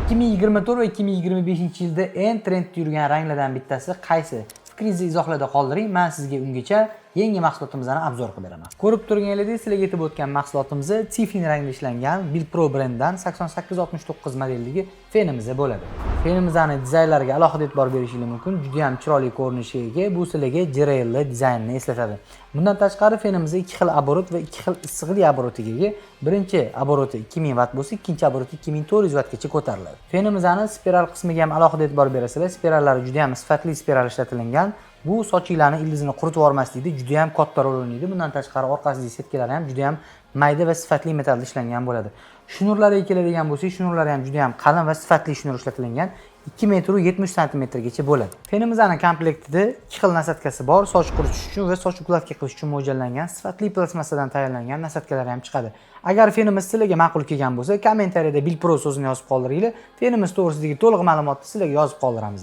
2024 va 2025 yilda eng trendda yurgan ranglardan bittasi qaysi? Fikringizni izohlarda qoldiring. Men sizga ungacha yangi mahsulotimizni обзор qilib beraman. Ko'rib turganingizdek, sizlarga yetib o'tgan mahsulotimiz цифин rangda ishlangan Bilpro brendidan 8869 modelligi fenimiz bo'ladi. Fenimizni dizaynlariga alohida e'tibor berishingiz mumkin. Juda ham chiroyli ko'rinishga ega. Bu sizlarga JRL dizaynini eslatadi. Bundan tashqari, fenimiz ikki xil оборот va ikki xil issiqlik оборот iga ega. Birinchi оборот i 2000 vatt bo'lsa, ikkinchi оборот i 2400 vattgacha ko'tariladi. Fenimizni spiral qismiga ham alohida e'tibor berasizlar. Spirallari juda ham sifatli spiral ishlatilgan. Bu sochinglarni ildizini quritib yubormaslikda juda ham katta rol o'ynaydi. Bundan tashqari, orqasidagi setkalari ham juda ham mayda va sifatli metallda ishlangan bo'ladi. Shnurlariga keladigan bo'lsak, shnurlari ham juda ham qalin va sifatli shnur ishlatilgan. 2 metr 70 santimetrgacha bo'ladi. Fenimizni komplektida ikki xil насадка si bor, soch quritish uchun va soch укладка qilish uchun mo'ljallangan sifatli plastmassadan tayyorlangan насадка lar ham chiqadi. Agar fenimiz sizlarga ma'qul kelgan bo'lsa, kommentariyada Bilpro so'zini yozib qoldiringlar. Fenimiz to'g'risidagi to'liq ma'lumotni sizlarga yozib qoldiramiz.